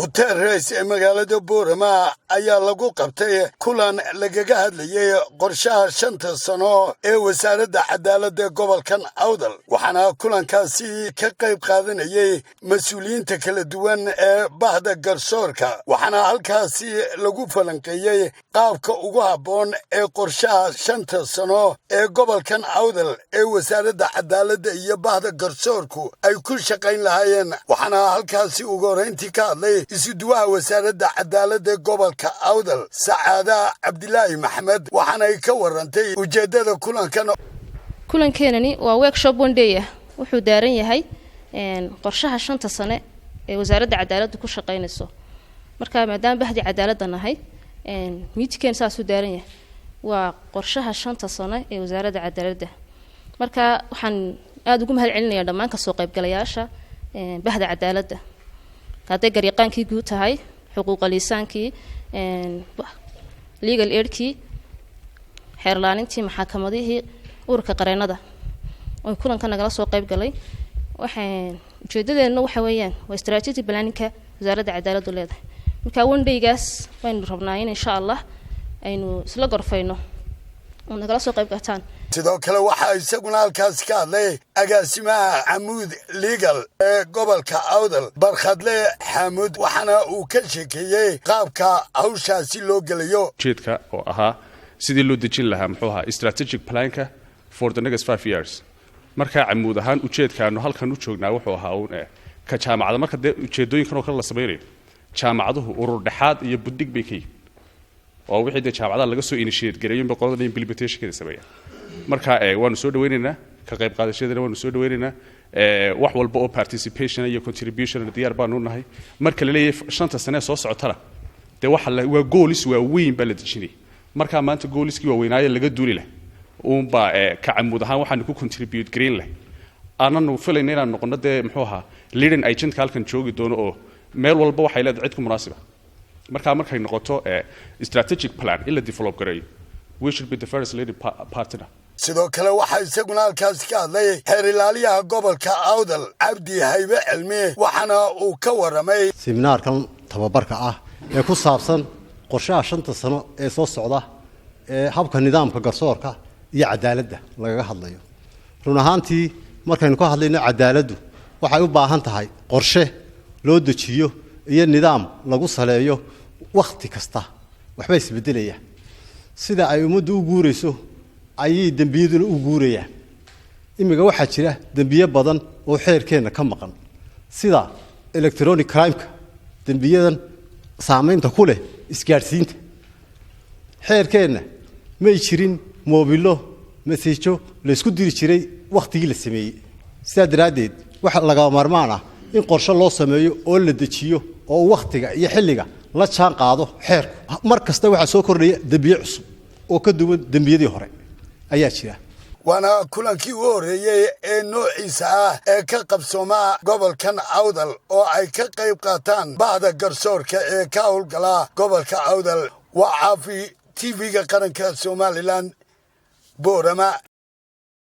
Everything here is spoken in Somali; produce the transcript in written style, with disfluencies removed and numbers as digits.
Hotel Rays ee magaalada Boorama ayaa lagu qabtay kulan lagaga hadlayay qorshaha 5-ta sano ee Wasaaradda Cadaaladda gobolkan Awdal, waxaana kulankaasi ka qayb qaadanayay mas-uuliyiinta kala duwan ee bahda garsoorka. Waxaana halkaasi lagu falanqeeyey qaabka ugu habboon ee qorshaha 5-ta sano ee gobolkan Awdal ee Wasaaradda Cadaaladda iyo bahda garsoorku ay ku shaqayn lahaayeen. Waxaana halkaasi ugu horrayntii ka hadlay isuduwaha Wasaaradda Cadaaladda gobolka Awdal, Sacaada Cabdilaahi Maxamed, waxaanay ka warantay ujeeddada kulankan. Kulankeenani waa workshop one day ah. Wuxuu daaran yahay qorshaha 5-ta sane ee Wasaaradda Cadaaladda ku shaqaynayso. Marka maadaama bahdii cadaaladda nahay, meetingkeen saasuu daaran yahay, waa qorshaha 5-ta sano ee Wasaaradda Cadaaladda. Marka waxaan aada ugu mahad celinayaa dhammaan kasoo qaybgalayaasha bahda cadaaladda, hadday garyaqaankii guud tahay, xuquuqal insaankii, legal aidkii, xeerlaanintii, maxakamadihii, ururka qareenada oo kulanka nagala soo qayb galay. Waxaan ujeedadeenna waxa weeyaan waa strategic planningka Wasaaradda Cadaaladdu leedahay. Marka one daygaas baynu rabnaa in insha Allah aynu isla gorfayno oo nagala soo qayb gataan. Sidoo kale waxaa isaguna halkaasi ka hadlay agaasimaha Camuud Legal ee gobolka Awdal, Barkhadle Xaamud, waxaana uu ka sheekeeyey qaabka hawshaasi loo gelayo. Ujeedka oo ahaa sidii loo dejin lahaa, muxuu ahaa, strategic planka for the next 5 years. Markaa Camuud ahaan ujeedkaanu halkan u joognaa wuxuu ahaa uun ka jaamacada. Marka dee ujeedooyinkan oo kale la samaynayo, jaamacaduhu urur dhexaad iyo buddig bay ka yihin, oo wixii dee jaamacadaha laga soo initiate gareeyo inba qoladan implementationkeeda sameeya. Marka waanu soo dhawaynaynaa ka qayb qaadashadana, waanu soo dhawaynaynaa wax walba oo participation iyo contribution, diyaar baanu nahay. Marka la leeyahay 5-ta sane soo socotana, dee waxa la waa goals waaweyn baa la dejinaya. Markaa maanta goalskii waaweynaaye laga duuli leh uunbaa ka Camuud ahaan waxaanu ku contribute gareyn leh, aananu filayna inaan noqono dee, muxuu ahaa, leading agentka halkan joogi doono, oo meel walba waxay leedahay cid ku munaasiba. Markaa markay noqoto strategic plan in la develop gareeyo, we should be the first leading partner. Sidoo kale waxaa isaguna halkaasi ka hadlay xeer ilaaliyaha gobolka Awdal, Cabdi Haybe Cilmi, waxaana uu ka warramay seminaarkan tababarka ah ee ku saabsan qorshaha 5-ta sano ee soo socda ee habka nidaamka garsoorka iyo cadaaladda lagaga hadlayo. Run ahaantii, markaynu ka hadlayno cadaaladdu, waxay u baahan tahay qorshe loo dejiyo iyo nidaam lagu saleeyo. Wakhti kasta waxba isbedelaya. Sida ay ummaddu u guurayso ayay dembiyaduna u guurayaan. Imika waxaa jira dembiye badan oo xeerkeenna ka maqan, sida electronic crime-ka, dembiyadan saamaynta ku leh isgaadhsiinta. Xeerkeenna may jirin moobilo, message-yo laysku diri jiray wakhtigii la sameeyey. Sidaa daraaddeed waxa lagama maarmaan ah in qorshe loo sameeyo oo la dejiyo oo wakhtiga iyo xilliga la jaan qaado xeerku. Mar kasta waxaa soo kordhaya dembiye cusub oo ka duwan dembiyadii hore ayaa jira. Waana kulankii u horreeyey ee noociisa ah ee ka qabsooma gobolkan Awdal oo ay ka qayb qaataan bahda garsoorka ee ka howlgala gobolka Awdal. Waa Caafi, TV-ga Qaranka Somaliland, Boorama.